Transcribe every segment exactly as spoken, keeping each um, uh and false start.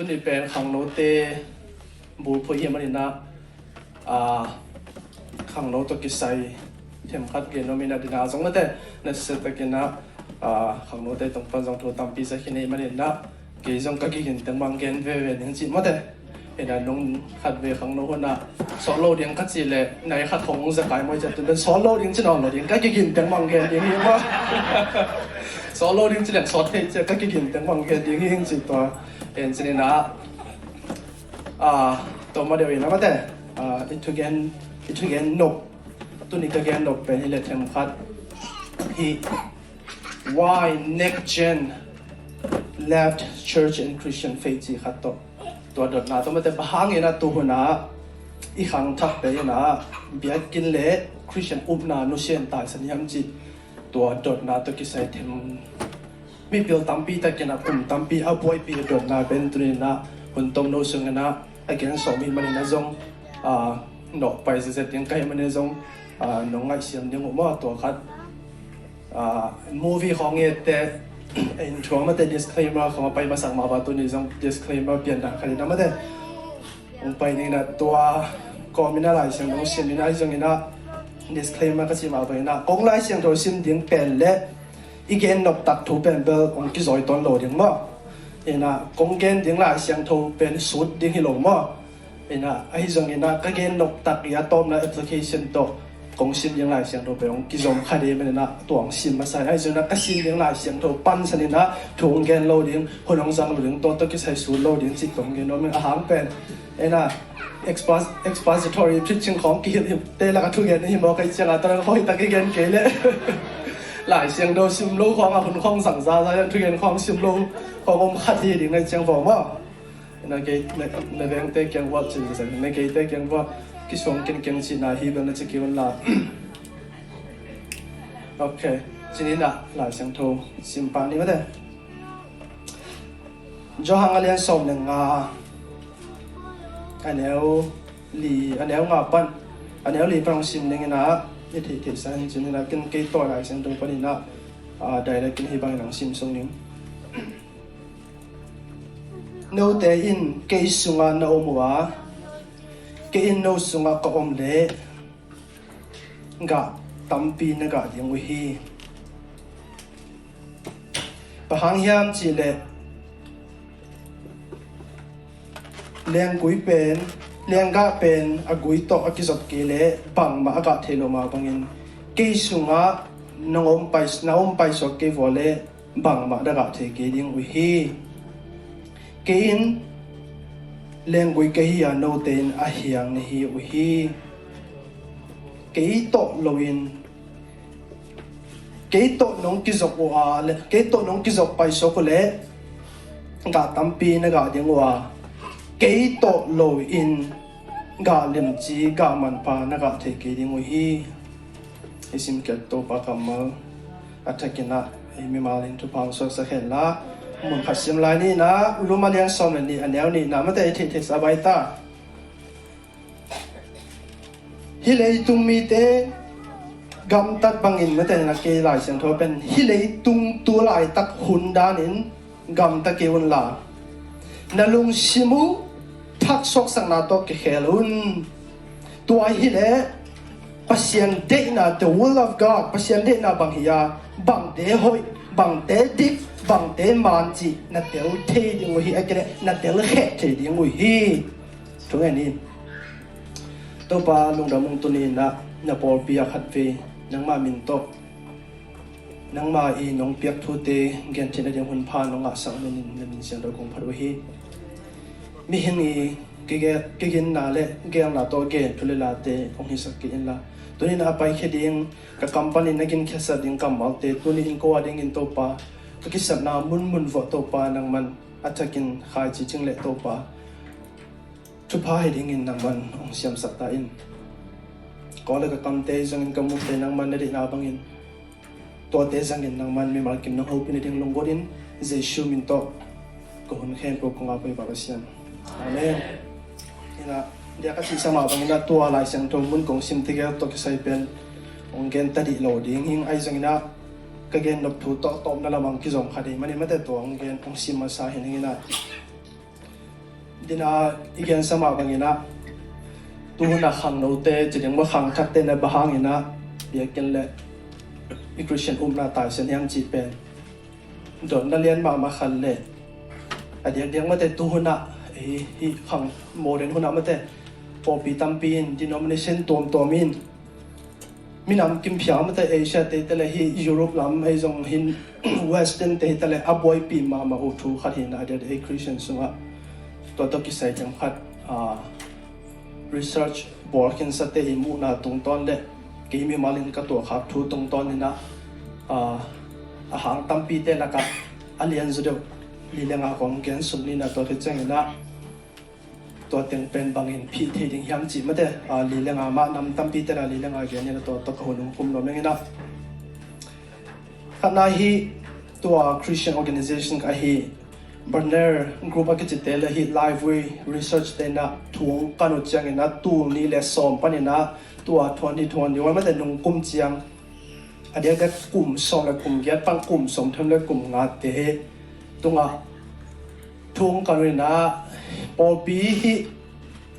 Tuni pen khangnote bulphuh hi maninah, ah, khangno tawh kisai themkhat gen nuam inah, dinah zong mate, na siatakinah, ah, khangnote tung pan zong thu tampi za khin hi maninah, kei zong ka kigin teng bang gen veve ding cih mate. Inah nung khat ve khangno hunah sawt lo ding ka cih leh nai khat khong za kai maw, ciah tun pen sawt lo ding ci nawn lo ding, ka kigin teng bang gen ding hi maw. Sawt lo ding ci leh sawt thei ciah, ka kigin teng bang gen ding hi cih tua. En cininah, ah, tua ma deuh inah mate, ah, i thugen, i thugen nop, tuni ka gen nop pen hi leh themkhat hi. Why next gen left church and Christian faith cih khat tawh. Tua dotna tawh mate, bang hangin a tu hunah i khangthakte inah biakinn le Christian upna nusia in taisan hiam cih tua dotna tawh kisai them. Mipil tampi takin a kum tampi a buaipih a dotna pen tuninah hun tomno sunginah a gen sawm hi maninah zong, ah, nawh pai zezet ding ka hi maninah zong, ah, nong ngaihsiam ding uh maw, tua khat. Ah, movie khawng ette intro mate, disclaimer khawng a pai masak mah ba, tuni zong disclaimer pian dan khat inah mate. Hong pai ninah tua kawmin a Lai Siangtho sim inah, ahi zonginah disclaimer ka cih mah banginah kong Lai Siangtho sim ding pen le i gen nop tak thu pen bel hong kizawi tawn lo ding maw. Inah kong gen ding Lai Siangtho pen sut ding hi lo maw. Inah ahi zonginah ka gen nop tak i a tawpna application tawh kong sim ding Lai Siangtho pen hong kizom kha ding maninah tua hong sim masa hi. Ahi zonginah ka sim ding Lai Siangtho pansaninah thu hong gen lo ding, hun hong zang lo ding, tua tawh kisai sut lo ding cih tawh hong gen nuam ing. A hang pen inah expos-, expository preaching khawng kihilhhilhte lak a thugen hi maw, kai ciangah tua khawng hi tak i gen kei leh Lai Siangtho sim lo khawngah hun khawng zang zaza, thugen khawng sim lo khawng om khat hi ding ai ciang vawng maw. Na kei, na, na vengte kiang vuah cin zan, na keite kiang vuah kisuang kinkeng cihna hi bel na ci kei un la. Ok, cininah Lai Siangtho sim pah ni mate. Johan a lian sawm le nga, a neu li, a neu nga pan a neu li pan hong sim ninginah i theih theihsa in cininah kin kei tawh Lai Siangtho paninah, ah, direct in hih bangin hong sim sung ning. Note in kei sungah na om uh a, kei in no sungah ka om leh gah tampi na gah ding uh hi. Bang hang hiam cihleh lenggui pen, lenggah pen a gui tawh a kizop kei leh bangmah a gah thei lo mah bangin kei sungah na om pai, na om paisuak kei vua leh bangmah na gah thei kei ding uh hi. Kei in lenggui ka hi a, note in a hiang na hi uh hi. Kei tawh loin, kei tawh nong kizop uh a, le, kei tawh nong kizop paisuak uh leh gah tampi na gah ding uh a, kei tawh loin gah limci, gah manpha na gah thei kei ding uh hi. I simkhiat Topa kammal a thakinah ei mimal in thupha hong suaksak hen la. Mun khat sim lai ni inah, Rom a lian sawm le nih a neu nihna mate, i theih theihsa bai ta. Hih leitung mite gamtat bangin mate, na kei Lai Siangtho pen hih leitung tu laitak hun danin gamta kei un la, na lungsim uh thaksuaksakna tawh kikhel un. Tua hileh Pasian deihna, the will of God, Pasian deihna bang hi a, bangte hoih, bangte dik, bangte man cih na tel thei ding uh hi, a kei leh na tel kheh thei ding uh hi. Thungen in. Topa lungdam ung, tuni inah na pawlpi ah khat vei nangmah min tawh, nangmah i nong piak thute gen theihna ding hun pha nong ngahsak manin na min siangtho kong phat uh hi. Mihing i kige-, kiginna le geelna tawh gen thu le late hong hisak kei inla, tuni inah a paikhia ding ka kam panin na ginkhiasak ding kammalte tuni in ko a dingin Topa, ka kisapna munmun vuah Topa nangman a thakin khaici cing leh Topa, thupha hi dingin nangman hong siamsak ta in. Ko le ka kamte zangin ka mukte nangman na deihna bangin, tuate zangin nangman mimal kim nong hopih nading lungguat in, Jesu min tawh ka hun khempeuh kong ap uh hi, Pa Pasian. Amen. Inah, dia ka cihsa mah bangin a tua Lai Siangtho mun kong sim tegel tawh kisai pen hong gen ta dih lo ding hing, ahi zongin ah ka gen nop thu tawh tawpna lamah hong kizom kha ding manin mate tua hong gen hong sim masa hi ning inah. Dina i gensa mah bangin ah, tuhun ah khangnote ci ding maw, khangthakte na bang hangin ah biakinn le i Christian upna taisiang hiam cih pen dotna lian mahmah khat le, a diakdiak mate tuhun ah, ei, hih khang modern hun ah mate pawlpi tampi in, denomination tuamtuam in, minam kimkhial mate Asia te hi ta leh hih Europe lam, ei zong hin Western te hi ta leh a buaipih mahmah uh thu khat hi na, a diakdiak ei Christian sungah tua tawh kisai themkhat, ah, research bawl khinsate i muhna tungtawn le kei mimal in ka tuahkhak thu tungtawn in ah, ah, a hang tampite lakah a lianzaw deuh li le nga kong gen suk ni na, tua khit ciangin ah tua teng pen bangin phih thei ding hiam cih mate, ah, li le nga mah, nam tampite na li le nga gen ni na, tua tawh ka hun hong khum nuam ing in ah. Khatna hi tua Christian organization ka hi, Barna Group a kicite le hi Lifeway Research te na thu hong kan uh ciangin ah, tul nih le sawm panin ah tua twenty twenty-one mate nung kum ciang, a diakdiak kum sawm le kum giat pan kum sawmthum le kum ngate tungah thu hong kan uh in ah, pawlpi hih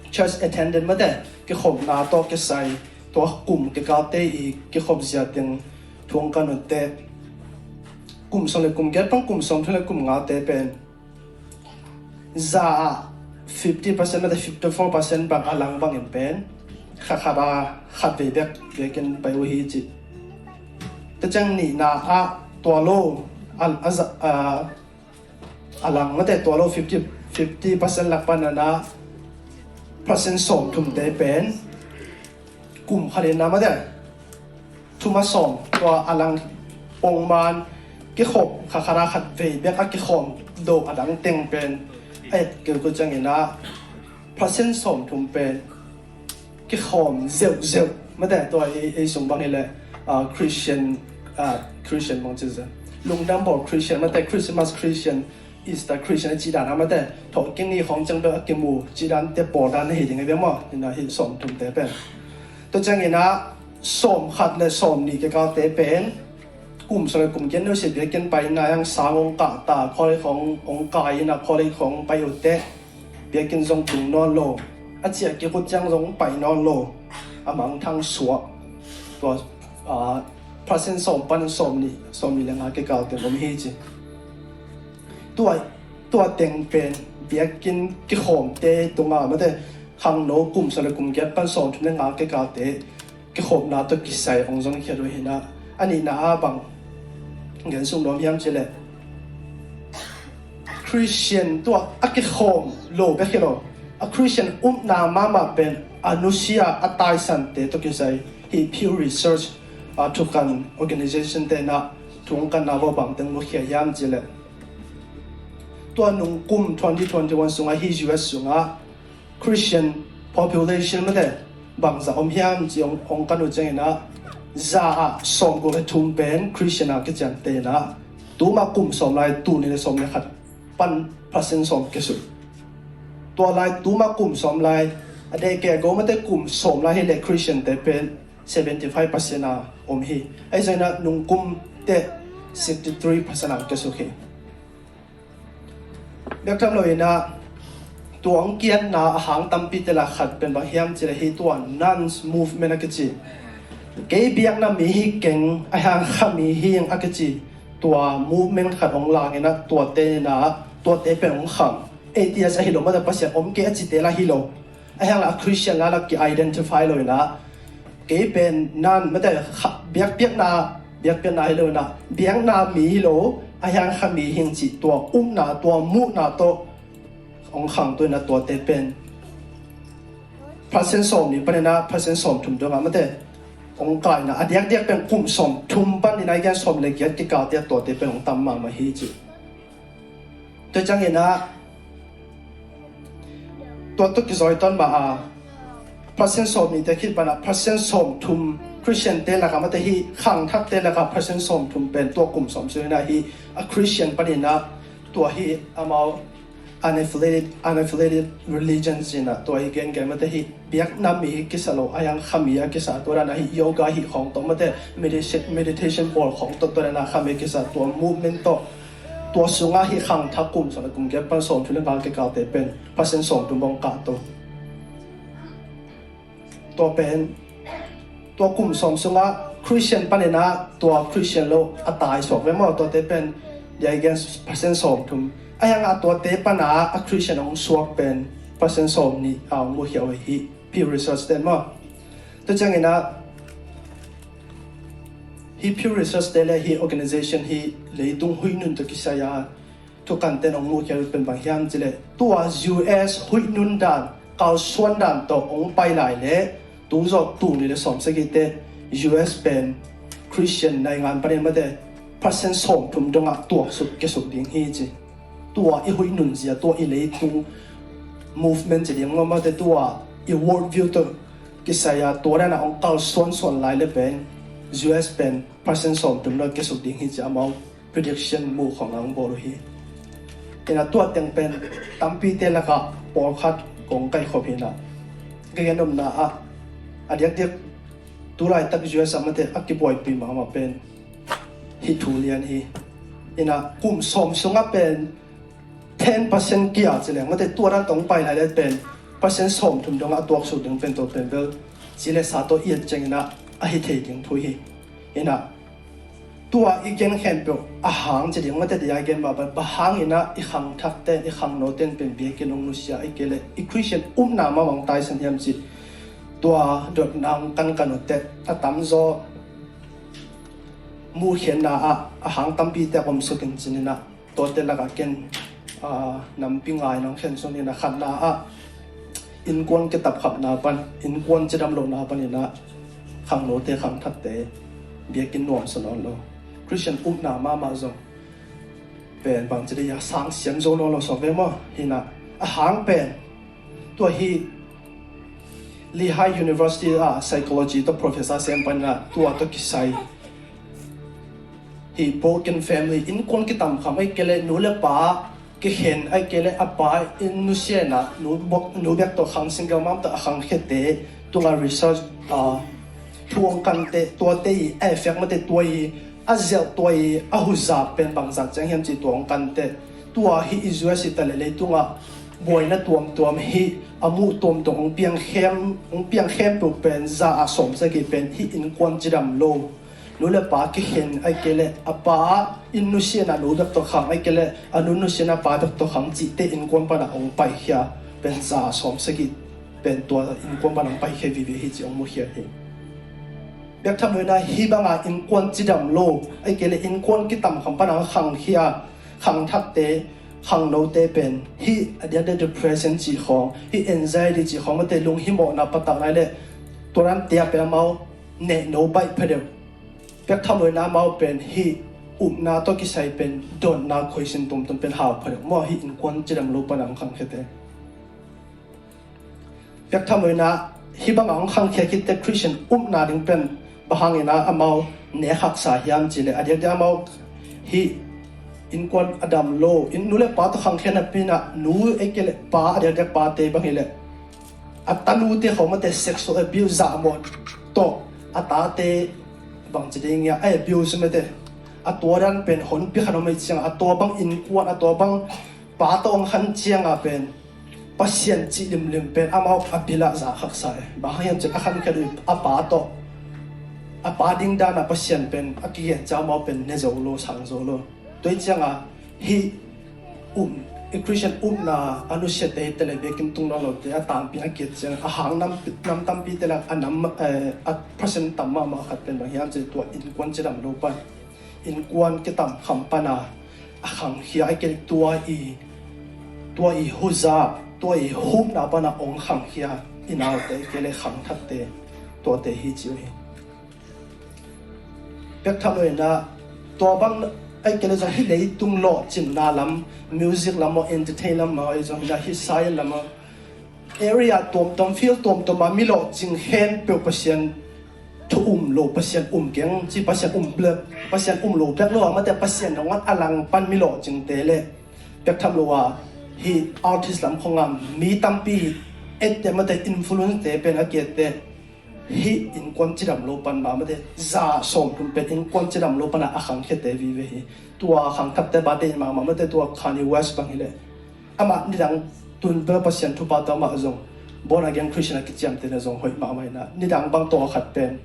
church attendance mate kikhopna tawh kisai, tua kum kikalte i kikhop zia teng thu hong kan uh teh, kum sawm le kum giat pan kum sawmthum le kum ngate pen za ah fifty percent mate fifty four percent bang a lang bangin pen khatkhat ah khatvei bek biakinn pai uh hi ci. Tua ciang nihna ah tua lo, a, a za, a, a lang mate tua lo fifty, fifty percent lak pan in ah percent sawmthumte pen kum khat in ah mate thum a sawm, tua a lang pongman kikhop, khatkhat ah khatvei bek a kikhawm lo a dang teng pen a et keu ciangin ah percent sawmthum pen kikhawm zeuhzeuh mate, tua ei, ei sung bang hi leh, ah, Christian, ah, Christian bang ci zen, lungdam bawl Christian mate, Christmas Christian, Easter Christian a cih dan ah mate, thawhkik ni khawng ciang bek a kimu cih dante bawl dan na hi ding a bia maw, in ah hih sawmthumte pen. Tua ciangin ah sawmkhat le sawmnih kikalte pen kum sawm le kum giat nusia biakinn pai in ah, a hiang sang hong kah ta, college khawng hong kai in ah, college khawng pai uh teh biakinn zong tung nawn lo, a ciah kik uh ciang zong pai nawn lo, a mangthang suak. Tua, ah, percent sawm pan sawmnih, sawmnih le nga kikal teng om hi ci. Tua, tua teng pen biakinn kikhawmte tungah mate, khangno kum sawm le kum giat pan sawmthum le nga kikalte kikhopna tawh kisai hong zonkhiat uh hi na. A nihna ah bang gen suk nuam hiam cih leh, Christian tua a kikhawm lo bek hi lo, a Christian upna mahmah pen a nusia a taisante tawh kisai, hih Pew Research, ah, thukan organization te na thu hong kanna bang teng mukhia hiam cih leh, tua nung kum twenty twenty-one sungah hih U S sungah Christian population mate bangzah om hiam ci hong, hong kan uh ciangin ah, za ah sawmguk le thum pen Christian a kiciamte in ah, tuma kum sawm lai, tul nih le sawm le khat pan percent sawm kisuk. Tua lai tuma kum sawm lai, a dei kei a go mate kum sawm lai hi leh Christian te pen seventy five percent a om hi. Ahi zongin ah nung kum teh sixty three percent a kisuk hi. Bek tham lo in ah, tua hong kiatna a hang tampite lak khat pen bang hiam cih leh hih tua Nones movement a kici, kei biakna mi hi keng, a hiang kha mi hi ing a kici, tua movement khat hong lang in ah, tuate in ah, tuate pen hong khang. Atheist ahi lo mate, Pasian om kei a cite lah hi lo. A hiang lah a Christian lah lah ki-identify lo in ah, kei pen None mate kha-, biakpiakna, biakpiakna hi lo in ah, biakna mi hi lo, a hiang kha mi hi ing cih tua upna, tua muhna tawh hong khangto in ah, tuate pen percent sawmnih panin ah percent sawmthum dongah mate hong kai in ah, a diakdiak pen kum sawmthum panin ah i gen sawm le giat kikalte ah tuate pen hong tam mahmah hi ci. Tua ciangin ah, tua tawh kizawitawn mah a, percent sawmnih te khit pan ah percent sawmthum, Christian te lakah mate hih khangthakte lakah percent sawmthum pen tua kum sawm sung in ah hih a Christian panin ah, tua hih amau unaffiliated, unaffiliated religion ci in ah, tua hih gengen mate hih biakna mi hi kisa lo, a hiang kha mi a kisa, tua dan ah hih yoga hih khawng tawh mate, medita-, meditation bawl khawng tawh, tua dan ah kha mi a kisa, tua movement tawh Tua sungah hih khangthak kum sawm le kum giat pan sawmthum le nga kikalte pen percent sawmthum bang kah to. Tua pen, tua kum sawm sungah Christian panin ah tua Christian lo a tai suak ve maw, tuate pen dia i gen percent sawmthum. Ahi hangah tuate pana a Christian hong suak pen percent sawmnih a hong mukhia uh hi, Pew Research ten maw. Tua ciangin ah hih Pew Research te le hih organization hih leitung huih nun tawh kisai a thukan ten hong mukhia uh pen bang hiam cih leh, tua U S huih nun dan, kalsuan dan tawh hong pai lai leh tu zawh tul nih le sawmsagihte U S pen Christian naingan panin mate percent sawmthum dongah tuaksuk kiasuk ding hi ci. Tua i huih nunzia, tua i leitung movement ci ding maw, mate tua i world view tawh kisai a tua dan a hong kalsuansuan lai leh pen U S pen percent sawmthum dongah kiasuk ding hi ci amau prediction mu khong ang bawl uh hi. Ina tua teng pen tampite lakah pawlkhat kong kaihkhop hi ina, ka gen nopna ah a diakdiak tu laitak U S a mate a kibuaipih mahmah pen hih thu lian hi. Ina kum sawm sungah pen ten percent kia ci leng mate tua dan tawh hong pai lai leh pen percent sawmthum dongah a tuaksuk ding pen tua pen bel ci le sa tawh i et ciangin ah a hi thei ding thu hi. Ina tua i gen khempeuh a hang ci ding mate dia i gen mah bang hangin ah i khangthakte in, i khangnote in pen biakinn hong nusia, ahih kei leh i Christian upna mahmah hong taisan hiam cih tua dotna hong kankan uh teh a tamzaw mukhiatna ah a hang tampite a om suk in ci ina, tuate lakah ken, ah, nampi nga in hong khen suk ina, khatna ah innkuan kitapkhamna pan, innkuan cidam lohna panin ah khangnote khangthakte biakinn nuamsa nawn lo. Christian upna mahmah zong pen bangci dih a sang siam zo nawn lo suak ve maw. Hi ina a hang pen tua hih Lehigh University ah psychology tawh professor sem panin ah tua tawh kisai hih broken family, innkuan kitamkham, ahih kei leh nu le pa kikhen, ahih kei leh a pa in nusia in ah nu bek, nu bek tawh khang, single mom tawh a khangkhiate tungah research, ah, thu hong kante, tuate i a effect mate tua i a zelh, tua i a huzap pen bangzah ciang hiam cih tua hong kante. Tua hih i U S hi ta leh leitungah buaina tuamtuam hih a muh tuamtuam hong piang khem, hong piang khempeuh pen za ah sawmsagih pen hih innkuan cidam lo, nu le pa kikhen, ahih kei leh a pa in nusia in ah nu bek tawh khang, ahih kei leh a nu nusia in ah pa bek tawh khang cihte innkuan panah hong paikhia pen za ah sawmsagih pen tua innkuan panah hong paikhia vive hi cih hong mukhia hi. Biaktham lo ina hih banga innkuan cidam lo, ahih kei leh innkuan kitamkham panah hong khangkhia khangthakte, khangnote pen hih a diakdiak depression cih khawng, hih anxiety cih khawng mate lunghimawhna patauhna leh tua dante ah pen amau nehno baih phadeuh. Biaktham lo ina amau pen hih upna tawh kisai pen dotna khuaisin tuamtuam pen hau phadeuh maw, hih innkuan cidam lo panah hong khangkhiate. Biaktham lo ina hih bangah hong khangkhia khitte Christian upna ding pen bang hangin ah amau ne haksa hiam cih leh a diakdiak amau hih innkuan a dam lo, inn nu le pa tawh khangkhia napi in ah nu ahih kei leh pa, a diakdiak pate bang hi leh a tanute khawng mate sexual abuse, zahmawh tawh a tate bangci ding a abuse mate a tua dan pen honpi khat om ahih ciangah a tua bang innkuan, a tua bang pa tawh hong khan ciangah pen Pasian cih limlim pen amau a bilah za haksa e. Bang hang hiam cih leh a khankhiat uh a pa tawh, a pa ding danah Pasian pen a kigen ciang amau pen ne zo lo, sang zo lo. Tua ahih ciangah hih um, i Christian upna a nusiate hi ta leh biakinn tung nawn lote a tangpi a kiat ciang a hang nam, nam tampite lak a nam, eh, a percent tam mahmah khat pen bang hiam cih leh tua innkuan cidam lo pan, innkuan kitamkham pana a khangkhia, ahih kei leh tua i, tua i huzap, tua i hupna pana hong khangkhia i naute, ahih kei leh khangthakte, tuate hi ci uh hi. Biaktham lo ina tua bang ahih kei leh zong hih leitung lawhcinna lam, music lam maw, entertain lam maw, ahi zong ina hih science lam maw, area tuamtuam, field tuamtuam ah mi lawhcing khempeuh Pasian thu um lo, Pasian um keng ci, Pasian um bek, Pasian um lo bek lo a, mate Pasian dong a langpan mi lawhcingte leh biaktham lo a hih artist lam khawng ah mi tampi ette, mate influence te pen a kiatte Hih innkuan cidam lo pan mahmah te, za sawm thum pen innkuan cidam lo pan a khangkhia te vive hi. Tua khangthak te bate in mahmah mate, tua Kanye West bang hileh amah nidang tun bel Pasian thupha tawh amah zong born again Christian a kiciamtehna zong hoih mahmah hi na. Nidang bang tawh khat pen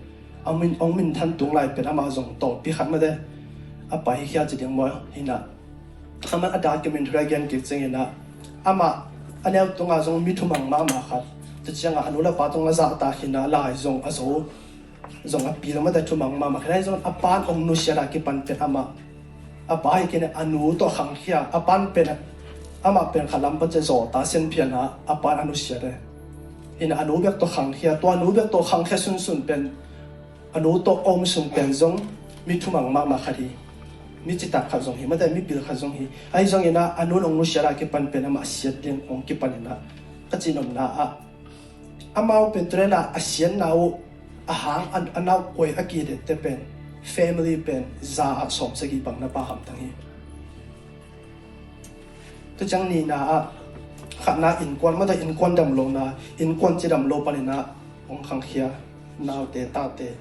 a min, hong minthan tung lai pen amah zong tawlpi khat mate a paikhia ci ding maw hi na. Amah a documentary a gen kik ciangin ah, amah a neu tungah zong mi thumang mahmah khat, tua ciangah a nu le pa tungah zahtak hi na, lai zong a zo, zong a pi lo mate, thumang mahmah khat hi zong a pan hong nusiat a kipan pen amah, a pa hi kei a nu tawh khangkhia, a pan pen, amah pen khat lam pan ci zawta sianphian a, a pan a nusiat e. Hi na a nu bek tawh khangkhia, tua a nu bek tawh khangkhia sunsun pen a nu tawh a om sung pen zong mi thumang mahmah khat hi. Mi citak khat zong hi mate, mi pil khat zong hi. Ahi zongin ah a nu in hong nusiat a kipan pen amah siat ding hong kipan in ah, ka cihnopna ah, amau pen tua dan a a siatna uh a hang a, a nau koi a kidette pen family pen za ah sawm sagih bang na pha hamtang hi. Tua ciang nihna ah khatna innkuan mate, innkuan dam lohna, innkuan cidam lo panin ah hong khangkhia naute tate,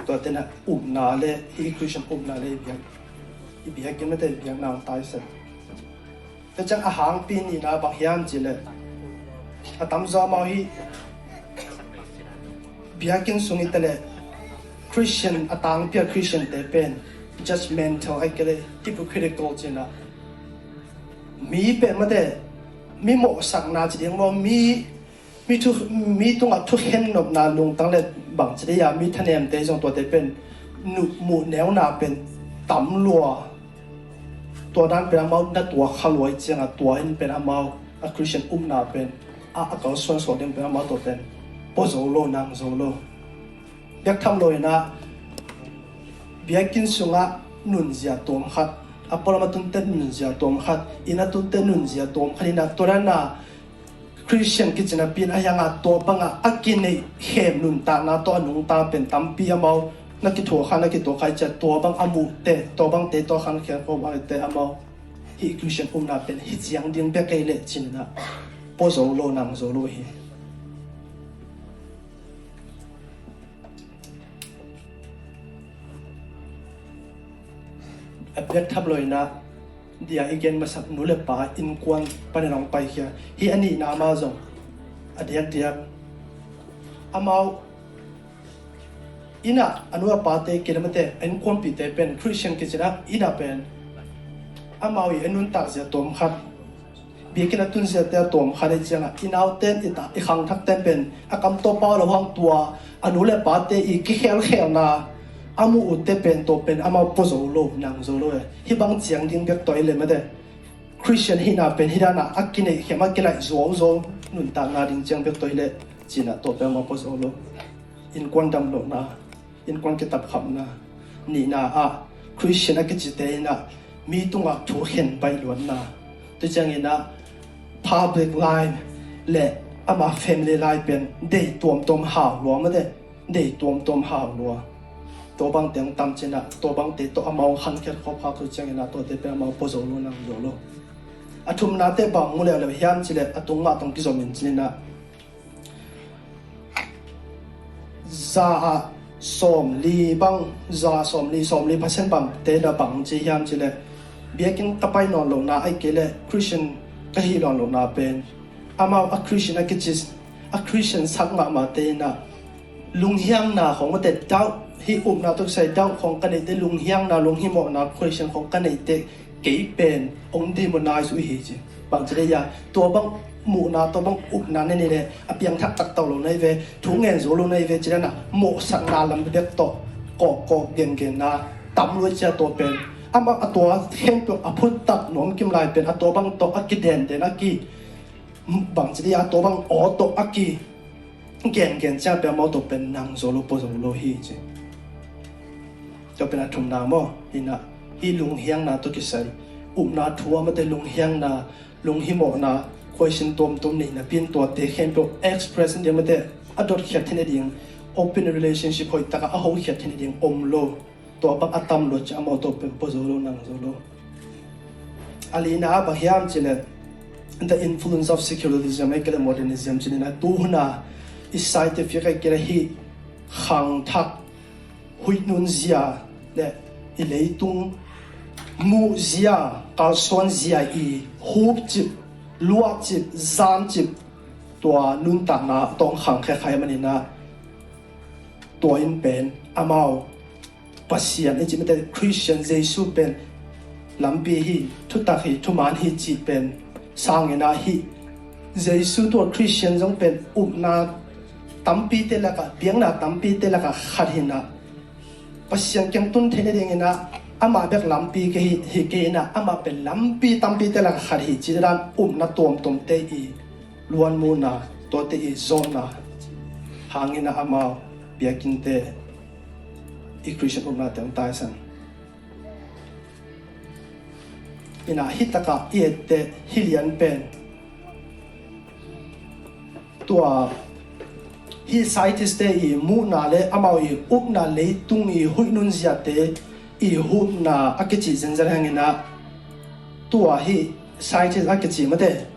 tuate na upna le hih Christian upna le i biak, i biakinn mate, i biakna hong taisan. Tua ciang a hangpi nihna bang hiam cihleh, a tamzaw amau hih biakinn sung i te leh Christian a tangpi a Christian te pen judgmental, ahih kei leh hypocritical ci-in ah, mi pen mate, mi mawhsakna ci ding maw, mi, mi thu, mi tungah thukhen nopna lungtang le bangci dei a mi thanemte zong tuate pen nu, muh neuna pen tam lua. Tua dan pen amau na tuak kha lua i ciangah tua in pen amau a Christian upna pen a, a kalsuan suak ding pen amau tua pen pua zo lo, nang zo lo. Biaktham lo in ah biakinn sungah nunzia tuam khat, a pualam a tunte nunzia tuam khat, inn a tunte nunzia tuam khat in ah, tua dan a Christian kici napi in a hiangah tua bangah a kineih khem nuntakna tawh a nungta pen tampi amau na kithuah kha, na kituak kha i ciah, tua bang a muhte, tua bangte tawh khangkhia khawm a te amau hih Christian upna pen hih ciang ding bek kei leh ci-in ah pua zo lo, nang zo lo hi. A biaktham lo in ah dia i gen masak nu le pa innkuan panin hong paikhia. Hih a nihna mah zong a diakdiak amau inn ah a nu a pate kidam mate, a innkuanpihte pen Christian kici-in ah inn ah pen amau i a nuntak zia tuam khat, biakinn a tunziate a tuam khat i ciangah i naute in i ta, i khangthakte in pen a kam tawh pau lo hang tua a nu le pate i kikhelkhelna a muh utte pen tua pen amau pua zo lo, nang zo lo e. Hih bang ciang ding bek tawh i leh mate, Christian hihna pen hih dan a a kineih khem a kilaih zuauzuau nuntakna ding ciang bek tawh i leh ci-in ah tua pen amau pua zo lo. Innkuan dam lohna, innkuan kitapkhamna. Nihna ah Christian a kicite in ah mi tungah thukhen baih luatna. Tua ciangin ah public life le ama family life pen deih tuamtuam hau lua mate, deih tuamtuam hau lua. Tua bangte hong tam ci-in ah tua bangte tawh amau hong khangkhia khawm kha, tua ciangin ah tuate pen amau pua zo lo, nang zo lo. A thumnate bang mu leuleu hiam cihleh a tung mah tawh kizom in ci-in ah za ah sawmli bang, za sawmli, sawmli percent bangte na bang ci hiam cihleh, biakinn ka pai nawn lohna ahih kei leh Christian ka hih nawn lohna pen amau a Christian a kici, a Christian sak mahmahte in ah lunghiangna khawng mate, doubt, hih upna tawh kisai doubt khawng ka neihte, lunghiangna, lunghimawhna, Christian khawng ka neihte kei pen hong demonize uh hi ci. Bangci dei a, tua bang muhna, tua bang upna na nei leh a piangthak taktak lo na hi ve, thu ngen zo lo na hi ve ci dan a mawhsakna lam bek tawh kawkkawk gengenna tam lua cia, tua pen amah a tua khempeuh a phuttak nuam kim lai pen a tua bang tawh a kidenden a ki, bangci dei a, tua bang aw tawh a ki gengen cia pen amau tawh pen nang zo lo, pua zo lo hi ci. Tua pen a thumna maw, hi na, hi lunghiangna tawh kisai upna thu a mate lunghiangna, lunghimawhna, khuaisin tuamtuam neihna pen tuate khempeuh express in ding mate a dotkhiat theihna ding, open relationship hoih taka a hokhiat theihna ding om lo. Tua bang a tam lua cia amau tawh pen pua zo lo, nang zo lo. A lina ah bang hiam cileh, the influence of secularism, ahih kei leh modernism ci ni na, tu hun a i scientific ahih kei leh hih khangthak, huih nunzia le i leitung muhzia, kalsuanzia i hupcip, luahcip, zancip, tua nuntakna tawh khangkhia kha ahih manin ah, tua in pen amau Pasian i cih mate, Christian, Jesu pen lampi hi, thutak hi, thuman hi cih pen sangin ah hi. Jesu tua Christian zong pen upna tampite lakah, biakna tampite lakah khat hi in ah, Pasian kiang tun theih nadingin ah amah bek lampi kei hi, hi kei in ah, amah pen lampi tampite lakah khat hi cih dan upna tuamtuamte i luanmuhna, tuate i zawhna hangin ah amau biakinnte i Christian upnate hong taisan. In ah hi takah i etteh, hi lian pen tua hi scientist-te i muhna le amau i upna, leitung i huih nunziate i hupna a kici zenzen hangin ah, tua hi scientist a kici mate,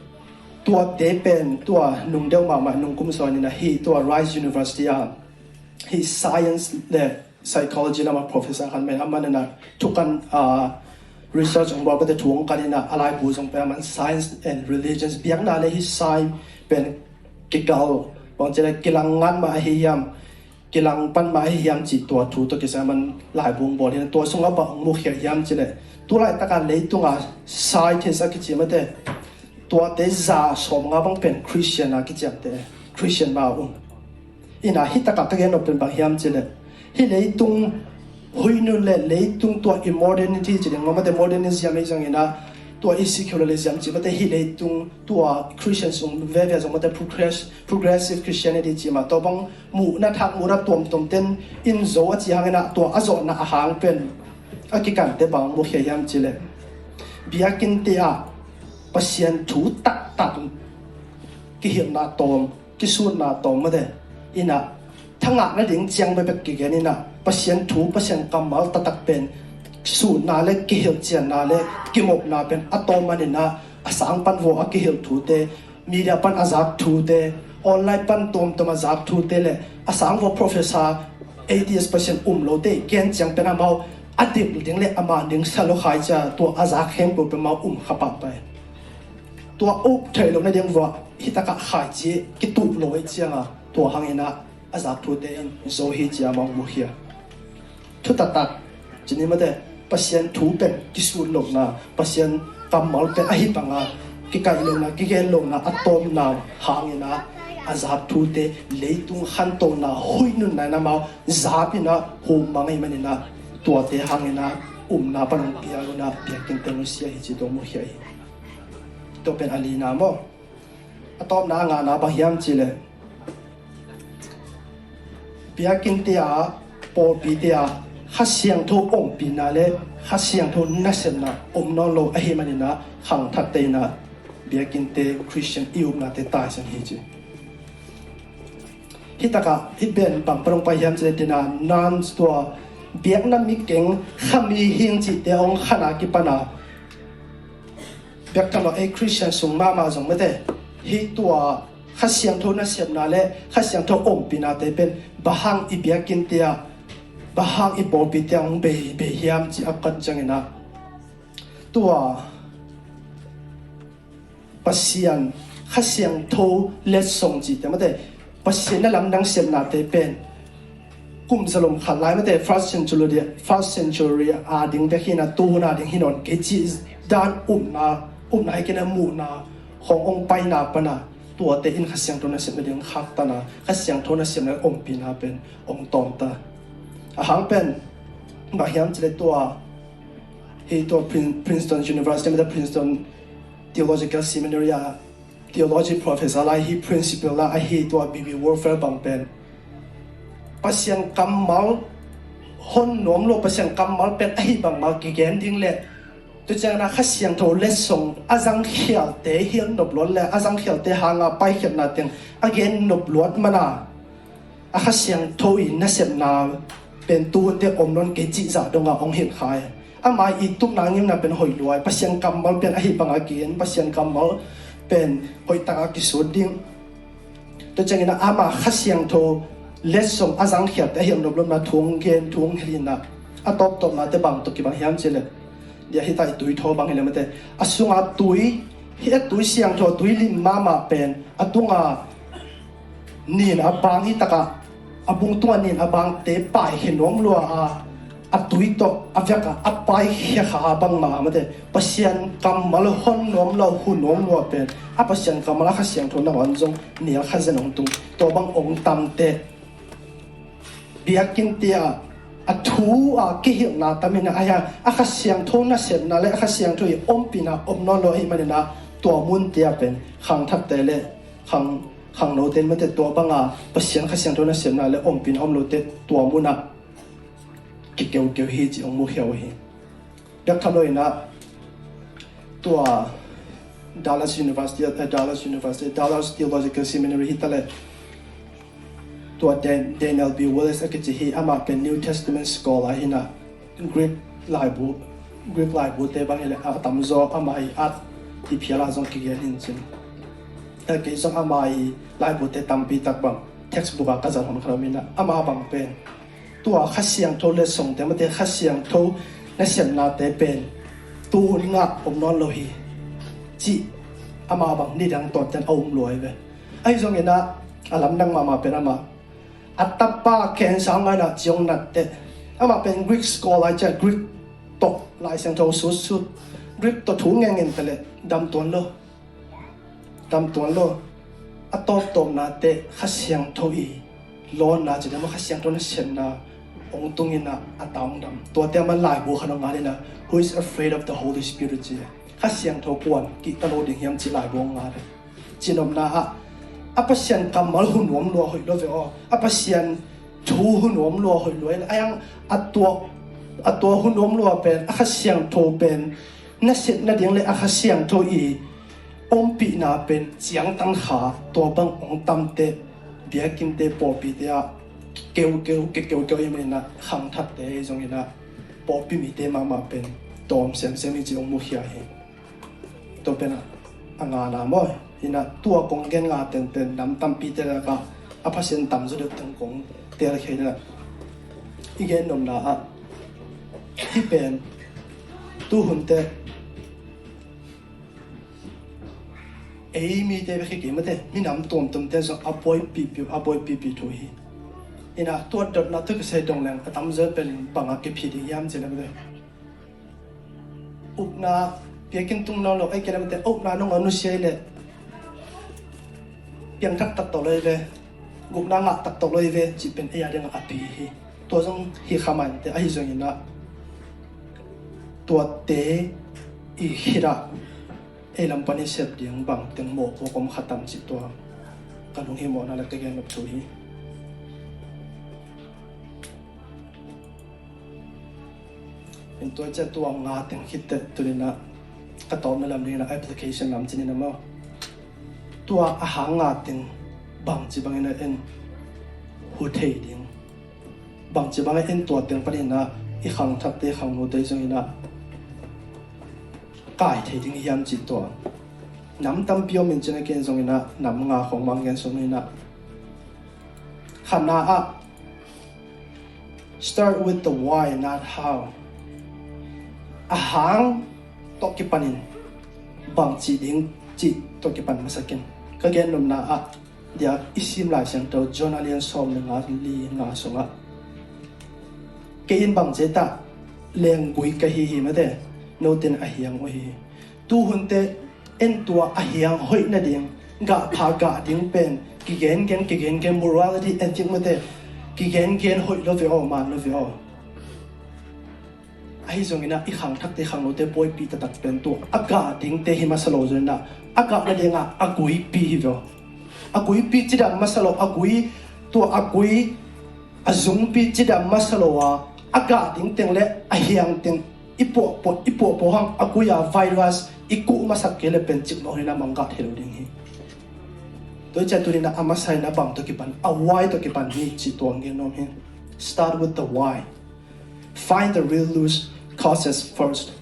tuate pen tua nung deuh mahmah, nung kum sawm in ah hi tua Rice University ah hi science le psychology lamah professor khat mah in, aman in ah thukan, ah, research hong bawl, pate thu hong kan in ah, a laibu zong pen aman Science and Religions, biakna le hi science pen kikal, bangci le kilang ngat mah ahi hiam, kilang pan mah ahi hiam cih tua thu tawh kisai aman laibu hong bawl hi in ah, tua sungah bang hong mukhia hiam cih leh, tu laitak a leitung a scientist a kici mate, tuate za sawmnga bang pen Christian a kiciamteh, Christian mah a um. In ah hi takah ka gen nop pen bang hiam cih leh, hi leitung huih nun le leitung tua i modernity cih ding mah mate, modernism ahi zongin ah, tua i secularism cih mate, hi leitung tua Christian sung veve zong mate, progress-, progressive Christianity cih mah, tua bang muhna, thak muhna tuamtuamte in zo a ci hangin ah, tua a zawhna a hang pen a kikante bang mukhia hiam cih leh, biakinnte ah Pasian thu taktak kihilhna tawm, kisutna tawm mate, in ah thangah nading ciang bekbek kigen in ah, Pasian thu, Pasian kammal taktak pen sutna le kihilhcianna le kimopna pen a tawm man in ah, a sang pan vua a kihilh thute, media pan a zak thute, online pan tuamtuam a zak thute le a sang vua professor, atheist, Pasian um lote i gen ciang pen amau a dik ding le amah ding sa lo khai cia, tua a zak khempeuh pen amau um kha pah pai. Tua up theih loh nading vua hi takah khaici kituh lo ahih ciangin, tua hangin ah a zak thute in zo hi ci-a amau mukhia. Thu taktak ci ni mate, Pasian thu pen kisut lohna, Pasian kammal pen ahi banga kikaih lohna, kigen lohna a tawmna hangin ah, a zak thute leitung khantohna, huih nunna in amau zap in ah hum mang ahih manin ah, tuate hangin ah upna pan hong pial in ah biakinnte nusia hi ci tua mukhia hi. Tua pen a lina maw. A tawpna a ngahna bang hiam cih leh, biakinnte ah, pawlpite ah Kha Siangtho ompihna le Kha Siangtho nasepna om nawn lo ahih manin ah, khangthakte in ah biakinnte, Christian i upnate taisan hi ci. Hi takah hih pen bang pan hong pai hiam cih leh, tina nuns, tua biakna mi keng, kha mihing cihte hong khan a kipan a, biakna lo ei Christian sung mahmah zong mate, hih tua Kha Siangtho nasepna le Kha Siangtho ompihnate pen bang hang i biakinnte ah, bang hang i pawlpite ah hong bei, bei hiam cih a kat ciangin ah, tua Pasian, Kha Siangtho letsong cihte mate, Pasian na lamdang sepnate pen kum zalom khat lai mate, first century, first century a ding bek hi in ah, tuhun a ding hi nawn kei cih dan upna, upna hi kei in ah, muhna khong hong paina pan a, tuate in Kha Siangtho nasepna ding khaktan a, Kha Siangtho nasepna ompihna pen hong tawm ta. A hang pen bang hiam cih leh, tua hih tua Prin-, Princeton University mate, Princeton Theological Seminary a theology professor lai hi, principal lai ahi tua B B Warfield bang pen, Pasian kammal hon nuam lo, Pasian kammal pen ahi bangmah kigen ding le, tua ciangin ah Kha Siangtho letsong a zangkhialte hilh nop luat le a zangkhialte hanga paikhiatna teng a gen nop luat man a, a Kha Siangtho i nasepna pen tuhunte om nawn kei cih zah dongah hong hilh kha hi. Ama i tupna ngimna pen hoih lua hi. Pasian kammal pen ahi banga kigen, Pasian kammal pen hoih taka kisut ding. Tua ciangin ah ama Kha Siangtho letsong a zangkhiatte a hilh nop lohna thu hong gen, thu hong hilh inah, a tawptawpnate bang tawh kibang hiam cih leh, dia hi ta i tui thaw bang hi leh mate, a sunga tui, hi a tui siangtho, tui lim mahmah pen a tunga nin a bang hi takah, a bung tunga nin a bangte paikhia nuam lua a, a tui tawh a vek a, a paikhia kha a bangmah a mate, Pasian kammal hon nuam lo, hu nuam lua pen a Pasian kammal a Kha Siangtho nangawn zong nial kha zen hong tung. Tua bang hong tamte biakinn te ah a thu a kihilhna tam inah, a hia a Kha Siangtho nasepna le a Kha Siangtho i ompihna om nawn lo ahih maninah, tua munte ah pen khangthakte le khang, khangnote in mate, tua banga Pasian Kha Siangtho nasepna le ompihna om lote tua munah kikeukeu hi cih hong mukhia uh hi. Biaktham lo inah tua Dallas University, eh, Dallas University, Dallas Theological Seminary hi ta le, tua Dan-, Daniel B. Wallace a kici hi, amah pen New Testament scholar hi inah, Greek laibu, Greek laibute bang hi leh a tamzaw amah i at i phial ah zong kigen hi in cin. Eh, kei zong amah i laibute tampi tak bang textbook ah ka zat hon kha lo inah, amah bang pen tua Kha Siangtho letsongte mate, Kha Siangtho nasepnate pen tu hun ngah om nawn lo hi cih amah bang nidang tawnten a um lua hi ve. Ahi zong inah a lamdang mahmah pen amah a tapa cancer hong ngai inah ci hong natteh, amah pen Greek scholar ciah, Greek tawh Lai Siangtho sutsut, Greek tawh thu ngen ngen ta leh dam tuan lo. Dam tuan lo. A tawptawpnate Kha Siangtho i lawnna cih leh mah, Kha Siangtho nasepna hong tung inah a ta hong dam. Tuate a man laibu khat hong ngat inah, Who is afraid of the Holy Spirit ci. Kha Siangtho kua'n kihta lo ding hiam cih laibu hong ngat hi. Cinopna ah a Pasian kammal hu nuam lua hoih lo ve aw. A Pasian thu hu nuam lua hoih lua in, a hang a tua, a tua hu nuam lua pen a Kha Siangtho pen nasep nading le a Kha Siangtho i ompihna pen ciangtan kha, tua bang hong tamte biakinnte, pawlpite ah keukeu, keukeu ahih maninah khangthakte zong inah pawlpi mite mahmah pen tawm semsem hi cih hong mukhia hi. Tua pen a ngana maw, inah tua kong gen nga tengteng nam tampite lakah a Pasian tamzaw deuh teng kong telkhia inah, i gen nopna ah hih pen tuhunte ei mite bek hi kei mate, minam tuamtuamte zong a buaipihpih, a buaipihpih thu hi. Inah tua dotna tawh kisai dong leng a tamzaw pen bangah kiphi ding hiam cih leh mate, upna, biakinn tung nawn lo, ei kei leh mate, upna nong a nusia hi leh piangthak taktak lo hi ve, gupna ngah taktak lo hi ve cih pen ei a dingah a pi hi. Tua zong hi kha mah inteh, ahi zong inah tuate i khit ah ei lam pan i sep ding bangteng mawhpuak om kha tam cih tua ka lunghimawhna le ka gen nop thu hi. In tua ciah tua nga teng khit teh tuni inah ka tawpna lam ding inah application lam ci ni inah maw, tua a hang nga teng bangci bangin a en hu thei ding, bangci bangin a en tua teng pan inah i khangthakte, khangnote zong inah kai thei ding hiam cih tua nam tampi om in cin a, ken zong inah nam nga khong mang gen sung inah, khatna ah, start with the why, not how. A hang tawh kipanin bangci ding cih tawh kipan masak in. Ka gen nopna ah, dia i sim Lai Siangtho John a lian sawm le nga, li nga sungah, kei in bangci ta, lenggui ka hi hi mate, note in a hiang uh hi. Tuhunte en tua a hiang hoih nading, gah pha gah ding pen kigengen, kigengen, morality, ethic mate, kigengen hoih lo ve aw, man lo ve aw. Ahi zong inah i khangthakte, khangnote buaipih taktak pen tua a gah dingte hi masa lo zong inah, a gah nadingah a guipi hi ve aw. A guipi cidam masa lo, a gui, tua a gui, a zungpi cidam masa lo a, a gah ding teng le a hiang teng i puahpuah, i puahpuah hang a gui a virus i kuh masak kei le pen cikmah hun inah manggah thei lo ding hi. Tua hi ciah tuni inah a masa inah bang tawh kipan, a why tawh kipan hi cih tua gen nuam hi. Start with the why. Find the real root causes first.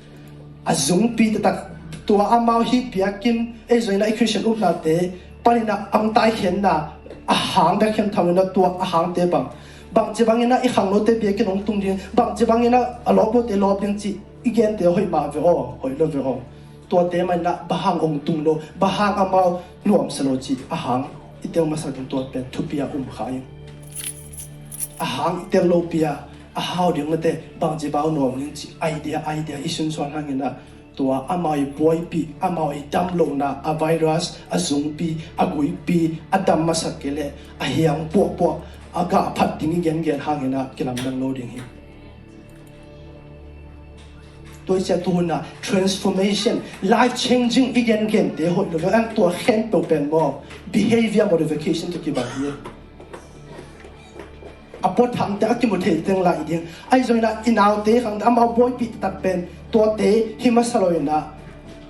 A zungpi taktak, tua amau hih biakinn, ei zong inah i Christian upnate pan inah a hong taikhiatna, A hang bek khen thang in a tua a hangte bang. Bangci bangin a i khangnote biakinn hong tung ding, bangci bangin a a lawplote lawp ding cih i gente hoih mah ve aw, hoih lo ve aw. Tuate mah in a bang hang hong tung lo, bang hang amau nuamsa lo cih a hang i tel masa ding tua pen thupi a um kha in. A hang i tel lopi a, a hau ding mate, bangci bang nuam ding cih idea, idea i sunsuan hangin a, tua amau i buaipih, amau i dam lohna, a virus, a zungpi, a guipi, a dam masak kei leh a hiang puahpuah, a gah phat ding i gengen hangin a kilamdang lo ding hi. Tua i ciah tu hun a transformation, life changing i gengente hoih lo ve, an tua khempeuh pen maw, behavior modification tawh kibang hi. A puathangte a kimu thei teng lai ding. Ahi zongin a i naute khangte amau buaipih taktak pen tuate hi masa lo in a,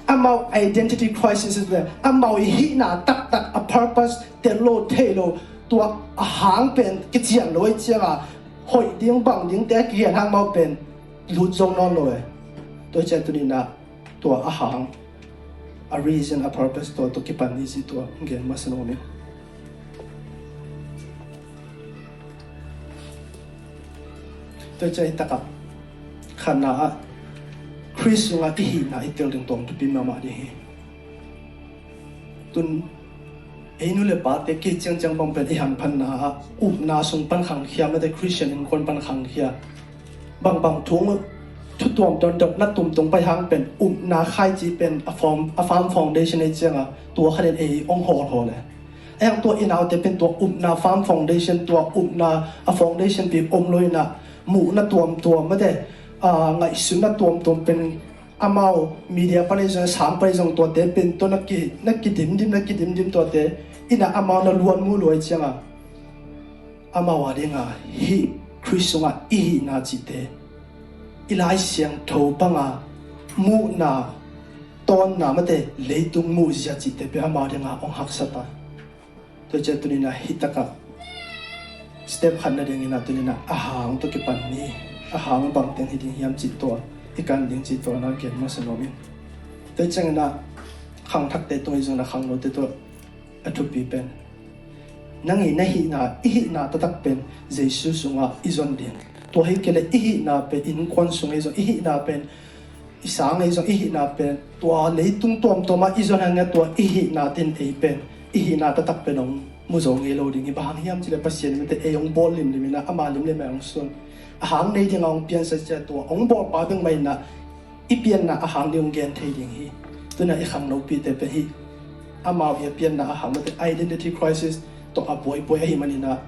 amau identity crisis le amau i hihna taktak a purpose tel lo thei lo, tua a hang pen kician lo i ciang a, hoih ding bang dingte a kigen hang amau pen lut zo nawn lo e. Tua i ciah tuni in a tua a hang, a reason, a purpose tua tawh kipan ni cih tua gen masa nuam ing. Tua i ciah i takah khatna ah Khrist sungah i hihna i tel ding tua thupi mahmah ding hi. Tun ei nu le pate kei ciangciang bang pen i hamphatna ah upna sung pan khangkhia mate, Christian innkuan pan khangkhia. Bangbang thu, thu tuamtuam dotna tumtung pai hang pen upna khaici pen a form, a firm foundation ei ciang a, tua khanin ei hong hawlhawl e. Ahi hang tua i naute pen tua upna firm foundation, tua upna a foundation pi om lo in a, muhna tuamtuam mate, a, ngaihsutna tuamtuam pen amau media pan ei zong, sang pan ei zong tuate pen tua na ki, na kidimdim, na kidimdim tuate in a amau na luan mu lua i ciang a, amau a ding a hih Khrist sungah i hihna cihte, i Lai Siangtho bang a muhna, tawnna mate, leitung muhzia cihte pen amau ding a hong haksa ta. Tua i ciah tuni in a hih takah step khat na ding in a tuni in a a hang tawh kipan ni, a hang bang teng hi ding hiam cih tua i kan ding cih tua na gen masa nuam ing. Tua i ciangin a khangthakte tung i zong in a khangnote tua a thupi pen, nang i na hihna, i hihna taktak pen Jesu sungah i zon ding. Tua hi kei leh i hihna pen innkuan sung ei zong, i hihna pen i sang ei zong, i hihna pen tua leitung tuamtuam ah i zon hang a, tua i hihna ten ei pen, i hihna taktak pen hong mu zo ngei lo ding hi. Bang hang hiam cih leh Pasian in mate ei hong bawl limlim in a, ama limlim a hong sun, a hang nei ding a hong piansa ciah, tua hong bawlpa bek mah in a i pianna a hang ding hong gen thei ding hi. Tuni in a i khangnopite pen hih amau i a pianna a hang mate, identity crisis tawh a buaibuai ahih manin a,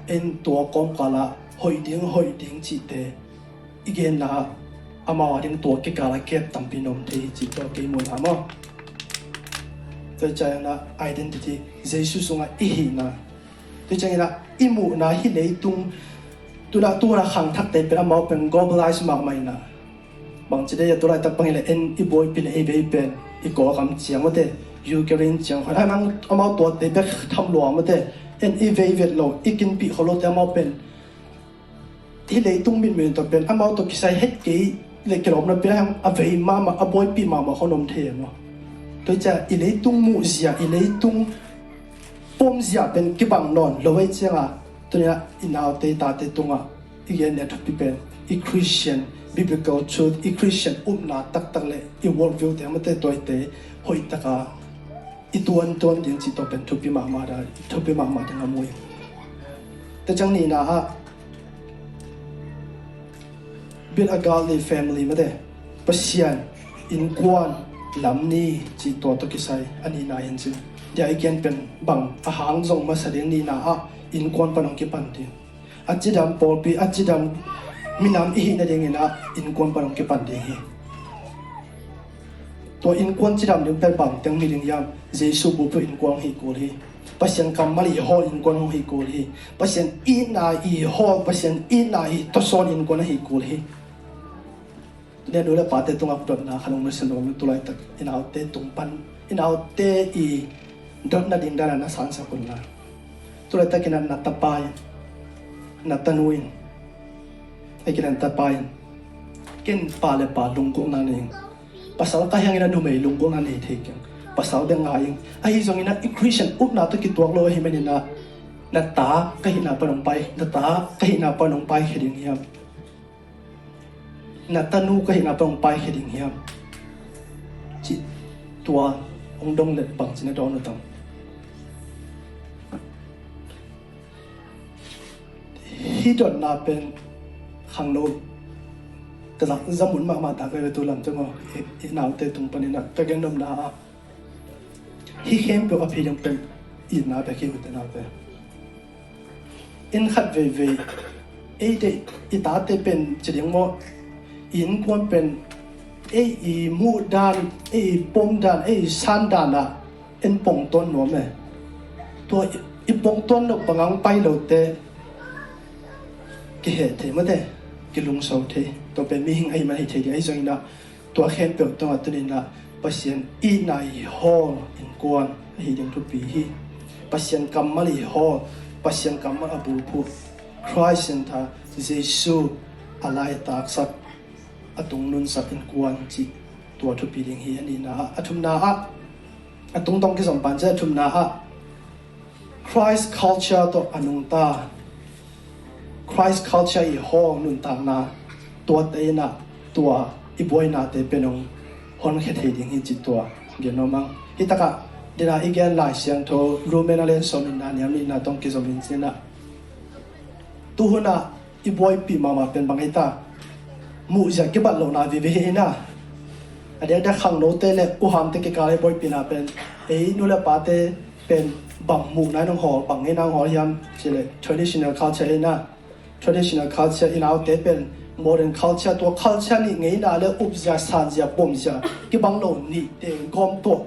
en tua kawmkal ah hoih ding, hoih ding cihte i genna ah amau a ding tua kikal ah gap tampi na om thei hi cih tua kei muhna maw. Tua i ciangin a identity, Jesu sungah i hihna. Tua i ciangin a i muhna hih leitung, tuni in a, tuni in a khangthakte pen amau pen globalize mahmah in a, bangci dei a tu laitak bang hi leh en i buaipih leh ei vei pen i Kawlgam ciang mate, Ukraine ciang khawng, amau, amau tuate bek tham lua mate, en i vei vet lo, i kinpih khol lote amau pen hih leitung mitmuh tawh pen amau tawh kisai het kei leh kilawmna pen a vei mahmah, a buaipih mahmah khawng om thei e maw. Tua i ciah i leitung muhzia, i leitung pomzia pen kibang nawn lo i ciang a, tuni in a i naute i tate tungah i gen ni a thupi pen i Christian biblical truth, i Christian upna taktak leh i world view te mate, tuate hoih tak a i tuantuan ding cih tua pen thupi mahmah, thupi mahmah ding a mu ing. Tua ciang nihna ah build a godly family mate, Pasian innkuan lam ni cih tua tawh kisai a nihna hi in cin. Tua i gen pen bang a hang zong masa ding, nihna ah innkuan pan hong kipan ding. A cidam pawlpi, a cidam minam i hih nadingin a innkuan pan hong kipan ding hi. Tua innkuan cidam ding pen bang teng hi ding hiam? Jesu bulphuh innkuan hong hi kul hi. Pasian kammal i hawl innkuan hong hi kul hi. Pasian itna i hawl, Pasian itna i tawsawn innkuan a hi kul hi. Tuni a nu le pate tungah dotna khat hong masa nuam ing. Tu laitak i naute tung pan, i naute i dotna ding dan a na sansak un la. Tu laitakin a na tapa in, na tanu in, ei, ken a na tapa in, ken pa le pa lunggulhna nei ing. Pasal ka hi hangin a numei lunggulhna nei thei keng. Pasal bek ngai ing. Ahi zongin a i Christian upna tawh kituak lo ahih manin a Na ta ka hihna pan hong pai, na ta ka hihna pan hong paikhia ding hiam? Na tanu ka hihna pan hong paikhia ding hiam? Cih tua hong dong leh bangci na dawn uh tam? Hih dotna pen khangno ka za, za mun mahmah tak veve tu lam teng aw, i, i naute tung panin ah ka gen nopna ah hih khempeuh a phi ding pen itna bek hi uh te naute. Inn khat veivei ei deih i tate pen ci ding maw, i innkuan pen ei i muh dan, ei i pom dan, ei i san dan ah en pongtuan nuam e. Tua i, i pongtuan loh bang hong pai lote kiheh thei mate, kilungso thei. Tua pen mihing ahih man hi thei ding ahi zongin ah, tua khempeuh tungah tuni-in ah Pasian itna i hawl innkuan ahi ding thupi hi. Pasian kammal i hawl, Pasian kammal a bulphuh, Christ Center, Jesu a laitaksak, a tungnunsak innkuan cih tua thupi ding hi. A nihna ah, a thumna ah, a tungtawng kizom pan ciang a thumna ah Christ culture tawh a nungta, Christ culture i hawl nuntakna, tuate in ah tua i buainate pen hong honkhia thei ding hi cih tua gen nuam ing. Hih takah dena i gen Lai Siangtho Rom a lian sawm nihna, a neu nihna tawh kizom in ci-in ah, tuhun ah i buaipih mahmah pen bang hi ta? Muhzia kibat lohna vive hi na. A diakdiak khangnote le uhamte kikal i buaipihna pen, ei nu le pate pen bang muhna in hong hawl, bang ngeina hong hawl hiam cih leh traditional culture hi na. Traditional culture, i naute pen modern culture, tua culture nih ngeina le upzia, sanzia, bomzia kibang lo nih teng gawm tuah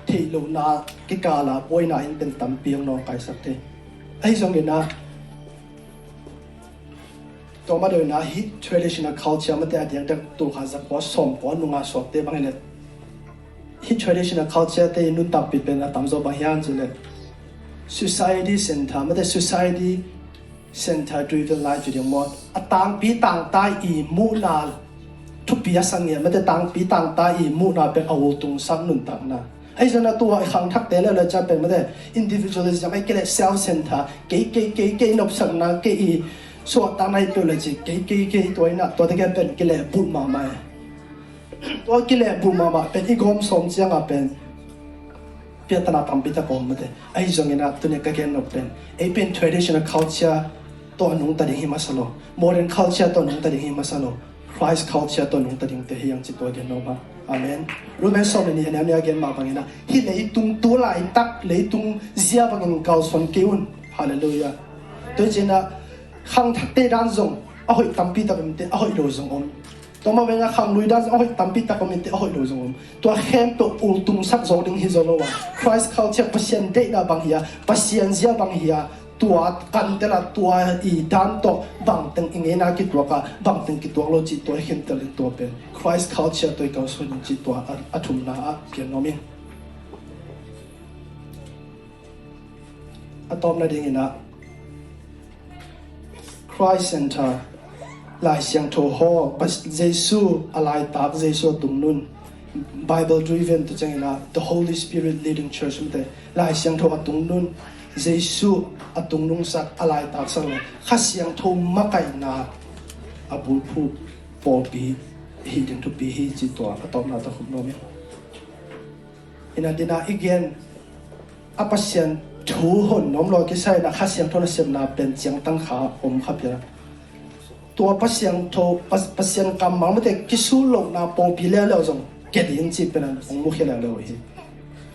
theih lohna kikal ah buaina in pen tampi hong nawngkaisak thei. Ahi zongin ah, tua ma deuh in ah hih traditional culture mate a diakdiak tul khat za kua sawm kua nunga suakte bang hi leh, hih traditional culture te i nuntakpih pen a tamzaw bang hiam cih leh society center mate, society center driven life ci ding maw. A tangpi tangta i muhna thupi a sa ngiat mate, tangpi tangta i muhna pen a ultungsak nuntakna. Ahi zongin ah tua i khangthakte leuleu ciang pen mate, individualism ahih kei leh self center, kei, kei, kei, kei nopsakna, kei i suahtakna hi peuh le ci, kei, kei, kei, tua in ah tuate gen pen kilehbulh mahmah e. Tua kilehbulh mahmah pen i gawm sawm ciangah pen piattana tampi tak a om mate. Ahi zongin ah tuni ka gen nop pen, ei pen traditional culture tawh a nungta ding hi masa lo, modern culture tawh a nungta ding hi masa lo, Christ culture tawh a nungta dingte hi hang cih tua gen nuam ing. Amen. Rom sawm le nih, a neu nih a gen mah bangin ah, hih leitung tu laitak leitung zia bangin kalsuan kei un. Halleluiah. Tua hi ci-in ah khangthakte dan zong a hoih tampi tak om inteh, a hoih lo zong om. Tua mah bangin ah khanglui dan zong a hoih tampi tak om inteh, a hoih lo zong om. Tua khempeuh ultungsak zo ding hi zaw lo a, Christ culture, Pasian deihna bang hi a, Pasian zia bang hi a, tua kantel a, tua i dan tawh bangteng i ngeina kituak a, bangteng kituak lo cih tua i khentel ding, tua pen Christ culture tawh i kalsuan ding cih tua a, a thumna ah gen nuam ing. A tawpna dingin ah Christ Center, Lai Siangtho hawl, Pas-, Jesu a laitak, Jesu a tungnun, Bible driven, tua ciangin ah the Holy Spirit leading church mate, Lai Siangtho a tungnun, Jesu a tungnungsak, a laitaksak le Kha Siangtho makaihna a bulphuh pawlpi hi ding thupi hi cih tua a tawpna tawh khup nuam ing. Ina dena i gen a Pasian thu hon nuam lo kisa in ah Kha Siangtho nasepna pen ciangtan kha om kha phial. Tua Pasian tho, Pas-, Pasian kammal mate kisul lohna pawlpi leuleu zong kia ding cih pen hong mukhia leuleu hi.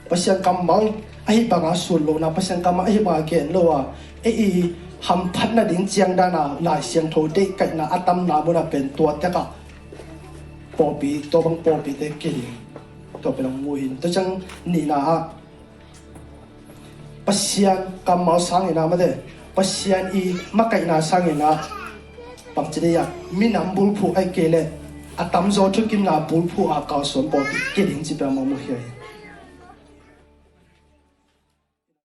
Pasian kammal ahi banga sul lohna, Pasian kammal ahi banga gen lo a, ei i hamphat nading ciang dana Lai Siangtho deihkaihna a tamna munah pen tua tekah pawlpi, tua bang pawlpite kia ding, tua pen hong mu hi. Tua ciang nihna ah Pasian kammal sangin ah mate, Pasian i makaihna sangin ah bangci dei a, minam bulphuh ahih kei leh a tamzaw thukimna bulphuh a kalsuan pawlpi kia ding cih pen hong mukhia hi.